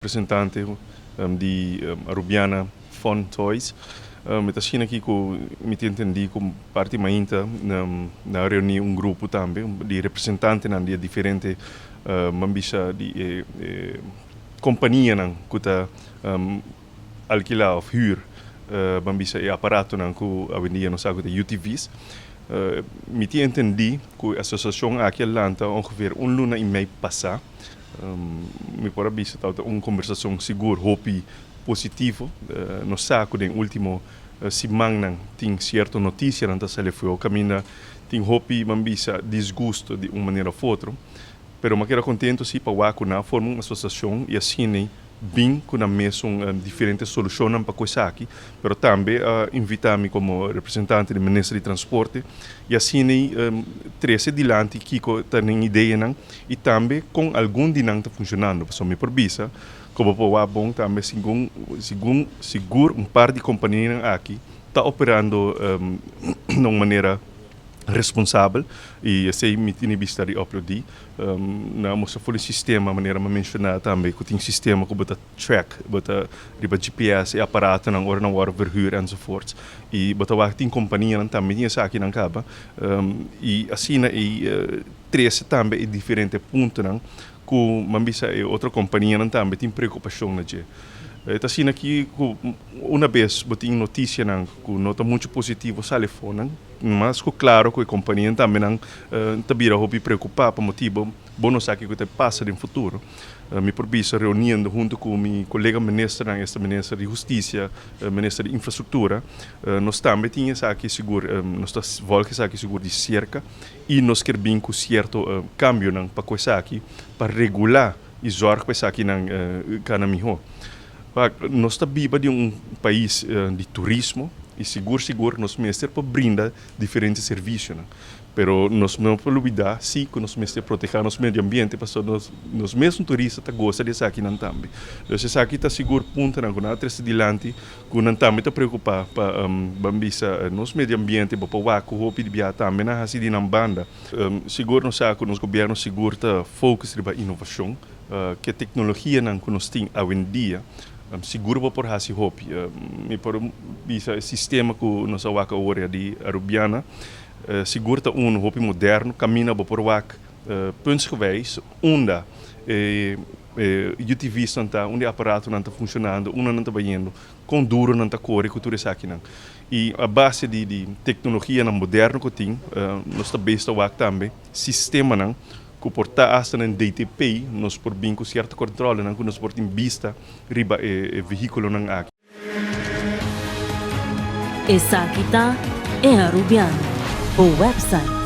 Representante di Arubiana Fun Toys. Mi ta asina aki ku mi ta entendí ku parti mainta nan a reuní un grupo tambe di representantenan di e diferente ban bisa di e kompanianan ku ta alkilá òf hür ban bisa e aparatonan ku awendia nos sa ku ta UTV's. Mi tin entendí ku e asosiashon aki a lanta ongeveer un luna i mei pasá. Mi por a bisa tabata un kombersashon sigur hopi positivo. Nos sa ku den último simannan tin sierto notisianan ta sali afó kaminda tin hopi ban bisa disgusto di un manera òf otro. Pero mi a keda kontento si pa wak ku nan a forma un asosiashon i asina bin ku nan mesun diferente solushonnan pa ku esaki, pero tambe a invitá mi komo representante di Minister di Transporte i asina trese dilanti kiko ta nan ideanan i tambe kon algun di nan ta funshonando. Pasobra mi por bisa ku bo por wak bon tambe segun segun sigur un par di kompanianan aki ta operando na un manera responsabel i esei mi tene bista di aplaudí. Nan a mustra for di sistema manera mi a menshoná tambe ku tin sistema ku bo ta track, bo ta riba GPS e aparatonan ora nan wòrdu verhuur enzovoorts. I bo ta wak tin kompanianan tambe tin esakinan kaba i asina e trese tambe e diferente puntonan ku mi a bisa e otro kompanianan tambe tin preokupashon na dje. E ta asina ki ku una bes bo tin notisianan ku no ta muchu positivo sali afó nan. Mas ku klaro ku e kompanianan tambe nan ta bira hopi preokupá pa motibu bo no sa kiko ta pasa den futuro. Mi por bisa reuniendo huntu ku mi kolega ministernan, esta minister di Hustisia, minister di Infrastruktura, nos tambe tin esaki sigur, nos ta volg esaki sigur di serka i nos kier bin ku sierto kambionan pa ku esaki pa regulá i zòrg pa esakinan kana mihó. Wak, nos ta biba den un pais di turismo i sigur sigur nos mester por brinda diferente servisionan. Pero nos no por lubida si ku nos mester protehá nos medio ambiente pasobra nos nos mesun turista ta gosa di esakinan tambe. Dus esaki ta sigur puntonan ku nan a trese dilanti ku nan tambe ta preokupá pa ban bisa nos medio ambiente bo por wak ku hopi di biaha tambe nan hasi di nan banda. Sigur nos sa ku nos gobièrnu sigur ta focus riba inovashon. Ke teknologianan ku nos tin awendia sigur bo por hasi hopi. Mi por bisa e sistema ku nos a wak awor di Arubiana sigur ta unu hopi moderno kaminda bo por wak puntsgewijs unda e UTVsnan ta, unda e aparatonan ta funshonando, unda nan ta bayendo, kon duro nan ta kore ku tur esakinan. I a base di teknologianan moderno ku tin nos ta bes ta wak tambe sistemanan ku por ta asta den DTP, nos por bin ku sierto kontrolenan ku nos por tin bista riba e vehíkulonan aki. Esaki ta E Arubiano, bo website.